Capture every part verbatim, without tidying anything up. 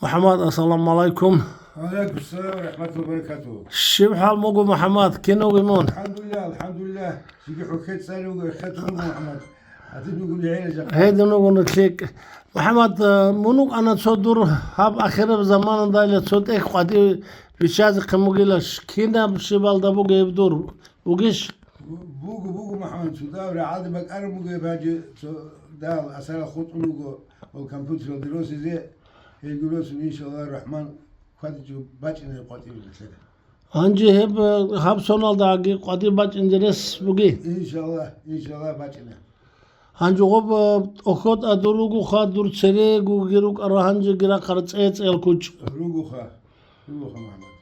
МухӀаммад, ассаламу гӀалайкум. Ва гӀалайкум салам ва рахӀматуллагьи ва баракатугьу. Щиб хӀал буго, МухӀаммад? Кинав вугев мун? АлхӀамдулиллагь, алхӀамдулиллагь. Жеги хӀухье цӀалев вуго, эхетун вуго, МухӀаммад. Гьадин вуго нигӀела жакъа. Гьедин вуго нилъ лъикӀ. МухӀаммад, э, мун вукӀана цо дур гьаб ахираб заманалда цо тӀехь къватӀив биччазехъин бугила, ш-, кинаб щибалда буго гьеб дур? Бугищ? Бу-, буго, буго, МухӀаммад, цо дагьаб рагӀалде бакӀараб буго гьеб гьанже цо дагьал асарал хутӀун вуго, ва компьютералде росизе, гьелги росун, иншаллагь рахӀман, хьвадичӀого бачӀине къватӀиве нилъеда. Гьанже гьеб, э, гьаб соналдаги къватӀив бачӀинде рес буги? Иншаллагь, иншаллагь, бачӀине. Гьанже гъоб, э, охьотӀа дур ругоха, дур церегоги рукӀарал гьанжеги рахъарал цӀе-цӀел кучӀ. Ругоха, ругоха, МухӀаммад.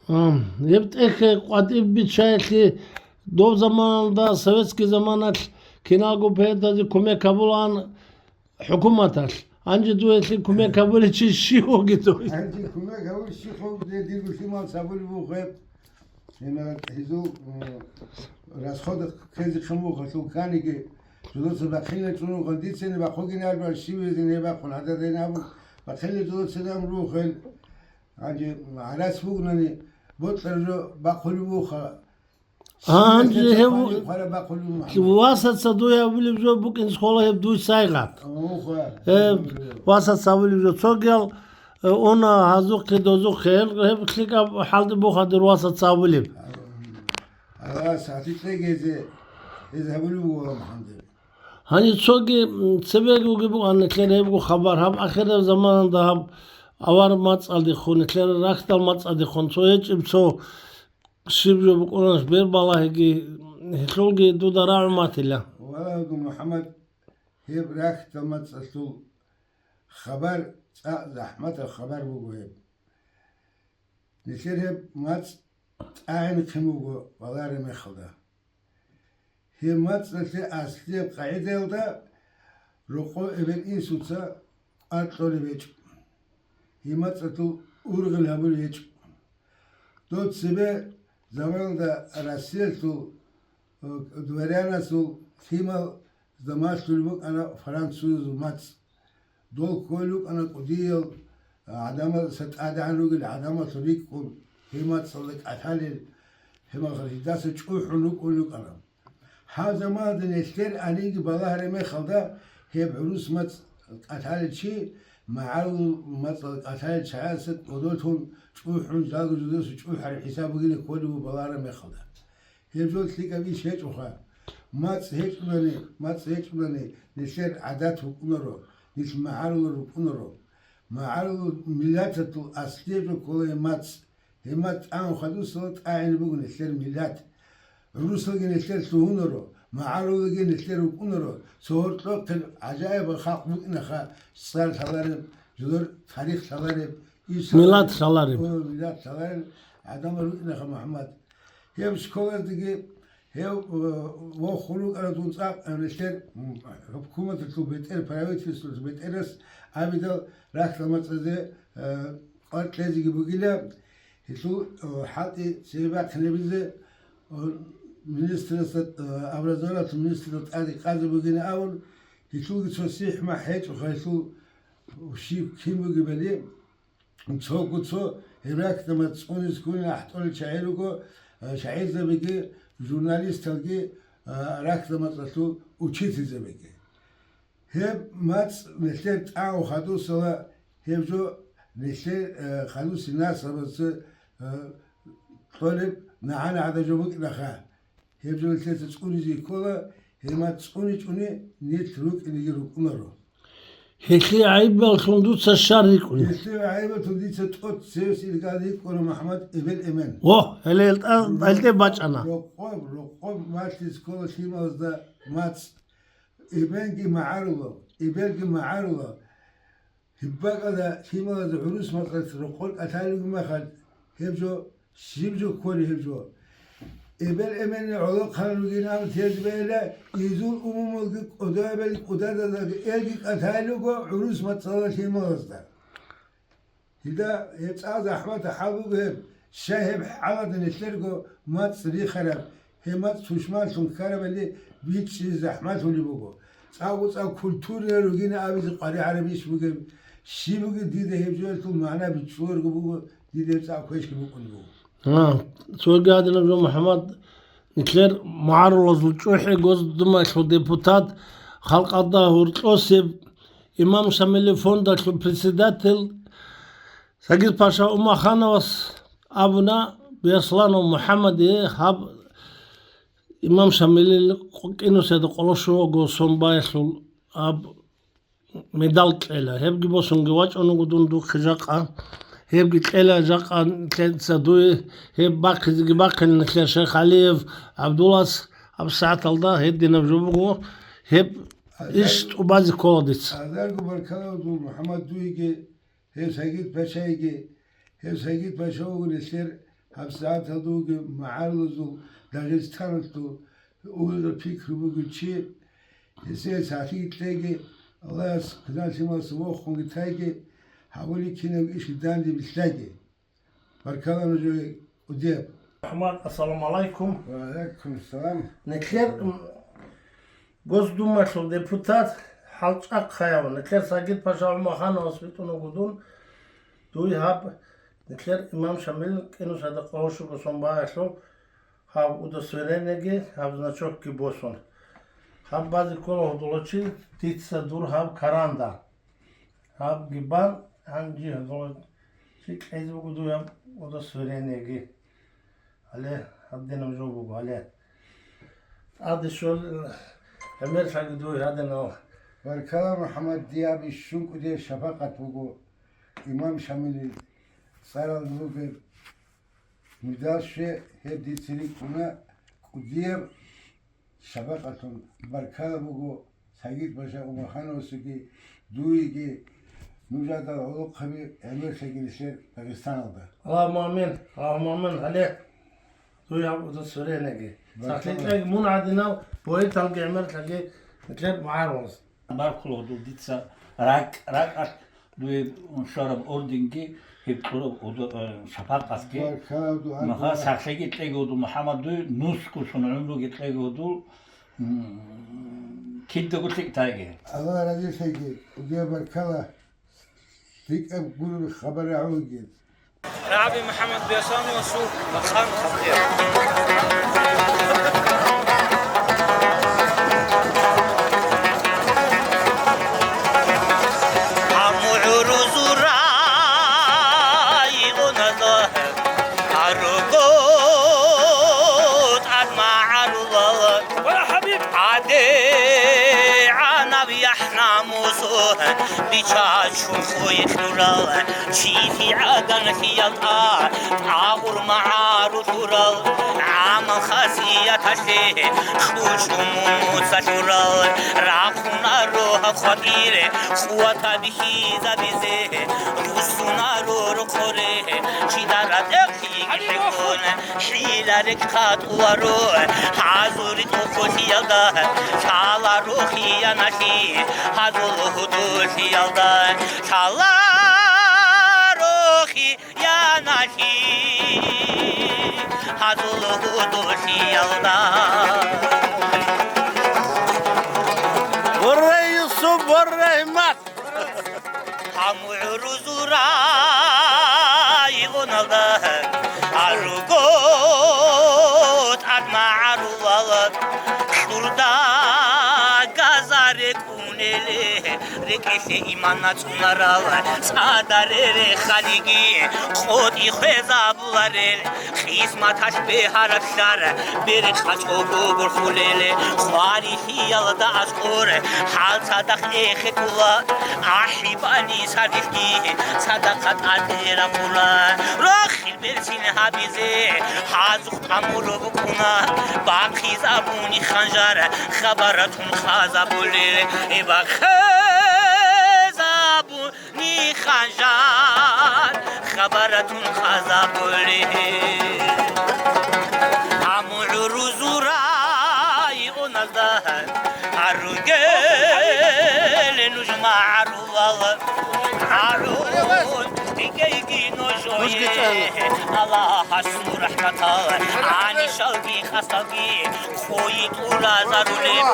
Ам, гьеб тӀехь къватӀиб биччаялъе доб заманалда, советский заманалъ киналго поэтазе кумек гьабулаан хӀукуматалъ. Гьанже дуе гьелъие кумек гьабулев чи щив вугев дой? Гьанже кумек гьабулев щив вугев, дирго лъималаз гьабулеб буго гьеб. Гьеб гьезул, м, расходы ккезехъин буго гьелъул каниги, жодоца бахъине чӀун вугоха, дицани бахъугин абун, щивезин гьеб бахъун, гьададин абун, бахъине жодоца абун руго гьел. Гьанже гӀарац бугони, бокьараб жо бахъулеб бугоха. Гьанже гьев хвараб бахъулеб бугоха. Васаца дуе абулеб жо букӀин схола гьеб дуй сайгъат. Гьеб васаца абулеб жо цогиял, э, уна гьазухъе, дозухъе, гьеб, гьеб лъикӀаб хӀалде буха дур васаца абулеб. Аллагьас гьатӀи кьеги гьезе, гьез гьабулеб буго, МухӀаммад. Гьанив цоги, м, цебеги вугеб бугоан нилъер гьебго хабар, гьаб ахираб заманалда гьаб авар мацӀалдехун, нилъер рахьдал мацӀалдехун цо гьечӀеб цо щиб жо букӀунач, бер балагьиги, гьелъулги дуда рагӀун батила. Валагьуго, МухӀаммад, гьеб рахьдал мацӀалъул хабар цӀакъ захӀматаб хабар буго гьеб. Нилъер гьеб мацӀ тӀагӀинехъин буго балареб мехалда. Гьеб мацӀалъе аслияб къагӀидаялда рокъов эбел-инсуца кӀвар кьолеб гьечӀо. Гьеб мацӀалъул ургъел гьабулеб гьечӀо. Доб цебе заманалда Россиялъул, э, дворянасул лъимал замалъулеб букӀана французазул мацӀ. Дол кколел рукӀана кӀудиял гӀадамаздаса тӀадегӀан ругел гӀадамалъул рикӀкӀун, гьеб мацӀалда кӀалъалел, гьеб мехалъ жидаса чӀухӀун рукӀун рукӀана. Гьаб заманалда нилъер гьанибги балагьараб мехалда, гьеб гӀурус мацӀ кӀалъалел чи, магӀарулал мацӀал кӀалъалел чагӀаздаса кӀодолъун чӀухӀун, жалго жидаса чӀухӀараб хӀисаб бугилан кколеб буго балагьараб мехалда. Гьеб жо лъикӀаб иш гьечӀоха. МацӀ гьечӀунани, мацӀ гьечӀунани, нилъер гӀадат букӀунаро, нилъ магӀарулал рукӀунаро. МагӀарулал миллаталъул аслияб жо ккола гьеб мацӀ. Гьеб мацӀ тӀагӀун хадусала тӀагӀине буго нилъер миллат. ГӀурусалги нилъер лъугьунаро, магӀарулалги нилъер рукӀунаро. Цо гьоркьохъеб гӀажаибаб халкъ букӀинаха, цӀар лъалареб, жидер тарих лъалареб, иш миллат лъалареб. О, миллат лъаларел гӀадамал рукӀинаха, МухӀаммад. Гьеб школаздеги, гьев, э, вохун рукӀана дун цӀакъ, э, нилъер, м, хӀукуматалъул бетӀер, правительствалъул бетӀерас абидал рахьдал мацӀазе, э, кӀвар кьезеги бугила, гьелъул, э, хӀалтӀи цебе бахъинабизе, э, министрасда, э, образованиялъул министрасда тӀаде къазе бугин абун, гьелъулги цо сихӀ-махӀ гьечӀоха, гьелъул щиб кин бугебали. Цого цо гьеб рахьдал мацӀ цӀунизе ккунел ахӀтӀолел чагӀи руго, а, шагӀирзабиги, журналисталги, а, рахьдал мацӀалъул учительзабиги. Гьеб мацӀ нилъер тӀагӀун хадусала, гьеб жо нилъер, а, хадусел насабаца, а, кьолеб нагӀана гӀадаб жо букӀинаха. Гьеб жо нилъеца цӀунизе ккола, гьеб мацӀ цӀуни-чӀуни нилъ рукӀинеги рукӀунаро. Гьелъие гӀайибаллъун дуца щар рикӀкӀуна. Гьелъие гӀайибаллъун дица тӀоцебесеб иргал рикӀкӀуна, МухӀаммад, эбел-эмен. О, гьеле гьелтӀа, гьелде бачӀана. Рокъоб, рокъоб малъизе ккола лъималазда мацӀ. Эменги магӀарулал, эбелги магӀарулал. Гьеб бакӀалда лъималазда гӀурус мацӀалъ рокъор кӀалъалел ругеб мехалъ, гьеб жо, щиб жо кколеб гьеб жо? Эбел-эменил гӀолохъанал ругин абун тезе бегьила, изул умумулги кӀодоябали кӀудадаздаги элги кӀалъалел руго гӀурус мацӀалда лъималазда. Гьелда гьеб цӀакъ захӀматаб хӀал буго гьеб. Щай гьеб хӀалалда нилъерго мацӀ рихараб, гьеб мацӀ тушманлъун ккарабали бичӀчӀизе захӀмалъулеб буго. ЦӀакъго-цӀакъ культуралъ ругин абизе къваригӀараб иш бугеб. Щиб бугеб дида гьеб жоялъул магӀна бичӀчӀуларго буго, дида гьеб цӀакъ квешлъи букӀун буго. А, цоги гьадинаб жо, МухӀаммад, нилъер магӀарулазул чӀухӀи Госдумаялъул депутат, халкъалда гьоркьосеб, Имам Шамилил фондалъул председатель Сагид-паша Умахановас абуна, Бесланов МухӀаммаде гьаб Имам Шамилил къо-, кӀинусиялда къоло щуго сон баялъул гьаб медал кьела. Гьебги босунги вачӀун вуго дун духъе жакъа. Гьебги кьела жакъа, кьеца дуе, гьеб бахъизеги бахъин нилъер Шейх ГӀалиев ГӀабдуллас гьаб сагӀаталда гьединаб жо буго, гьеб иш тӀубазе ккола дица. Азарго баркала, МухӀаммад, дуеги, гьев Сагид-пашайги, гьев Сагид-паша вуго нилъер гьаб сагӀаталда вугев магӀарулазул Дагъистаналъул Угьулда пикру бугев чи, гьесие сахлъи кьеги, Аллагьас кваналъималъа вохунги тайги, гьабулеб кинаб иш данде билълъаги. Баркала нужее, кӀудияб. МухӀаммад, ассаламу гӀалайкум. Ва гӀалайкум салам. Нилъер, м, Госдумалъул депутат, хӀалчӀахъаяв, нилъер Сагид-паша Умахановас витӀун вуго дун, дуй гьаб, нилъер Имам Шамил кӀинусиялда къоло щуго сон баялъул гьаб удостоверениеги, гьаб значокги босун. Гьаб базе ккола гьудулав чи, дица дур гьаб каранда. Гьабги бан, гьанже гьудулав чи кьезе буго дуй гьаб удостоверениеги. Гьале, гьадинаб жо буго, гьале. Гьаде щол, гӀемерлъаги дуй гьадинав. Баркала, МухӀаммад, диаб иш щун кӀудияб шапакъат буго, Имам Шамилил цӀарал бугеб медал щвей, гьеб дица рикӀкӀуна кӀудияб шапакъатлъун. Баркала буго Сагид-паша Умахановасеги, дуеги, нуж жидер гӀолохъаби гӀемерлъаги нилъер Дагъистаналда. Аллагьумма амин, Аллагьумма амин, гьале. Дуй гьаб удостоверениеги. Баркала. Сахлъи кьеги, мун гьадинав поэталги гӀемерлъаги нилъер магӀарулас. Баркула гьудул дица ракӀ-, ракӀалъ дуе щвараб орденги, гьеб кьураб гьудул, э, шапакъатги. Баркала, дуа. Маха, дуа. Сахлъиги кьеги гьудул, МухӀаммад, дуй нусго сон гӀумруги кьеги гьудул, м, кидаго лъикӀ тайги. Аллагь разилъеги, дуе баркала. РикӀкӀад гурони хабар рагӀулгин. РагӀаби МухӀаммад Беслановасул макъам хатӀияб. ГӀамму гӀурузул районалда гьаруго тӀад магӀарулал. ГӀадегӀанаб яхӀ-намусу бичасул хъуй кьурал, чи лъи гӀадан лъиялда тӀагъур магӀарулъ урал, гӀамал-хасияталъе кьучӀун муцалъурал, рахъунаро гьаб хватӀире къуватаб бихьизабизе, руссунаро рохъоре, чида ратӀел хӀикмун, хӀила рекъ хатӀуларо, гьазул ритӀухълъиялда, лъаларо хияналъи, гьазул гьудуллъиялда, лъаларо хияналъи, гьазул гьудуллъиялда. Боррай, Юсуп, боррай, мат! ГӀамму гӀурузул районалда гьаруго тӀад магӀарулал, кьурда газа рекӀунеле, рекӀелъе иман нацӀунарал, цӀадаре рехалиги къотӀи хвезабуларел. Къисматалъ бегьараб лъар берцӀа чӀого борхулел, къварилъиялда аскӀор хӀал цадахъ эхетула, ахӀи бани сардилъги цадахъ тӀаде рахъула. Рохил берцин гьабизе гьазухъ тӀамур букӀуна, бахъизабуни ханжар хабаратун хазабулел, бахъизабу Нихъа жан хабаратун хазабулеб. ГӀамму гӀурузул районалда гьаругел нуж магӀарулал. ГӀарун Гейги нужее, Аллагьасул рахӀматал, гӀанишалги къасдалги хъуй тӀуразарулеб,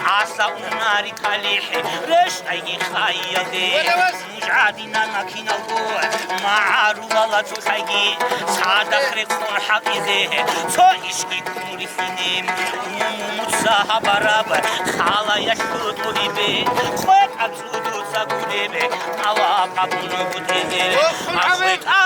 тӀаса унари талихӀ, рещтӀайги хайялде. Нуж гӀадинана киналго, магӀарулала цохӀайги, цадахъ рекъон хӀалтӀизе, цо ишги ккун рихьине. Умумуца гьабараб, халаялъул тӀурибе, къватӀа цӀудуца гуребе, Аллагь къабул бугезе. Ахвекъа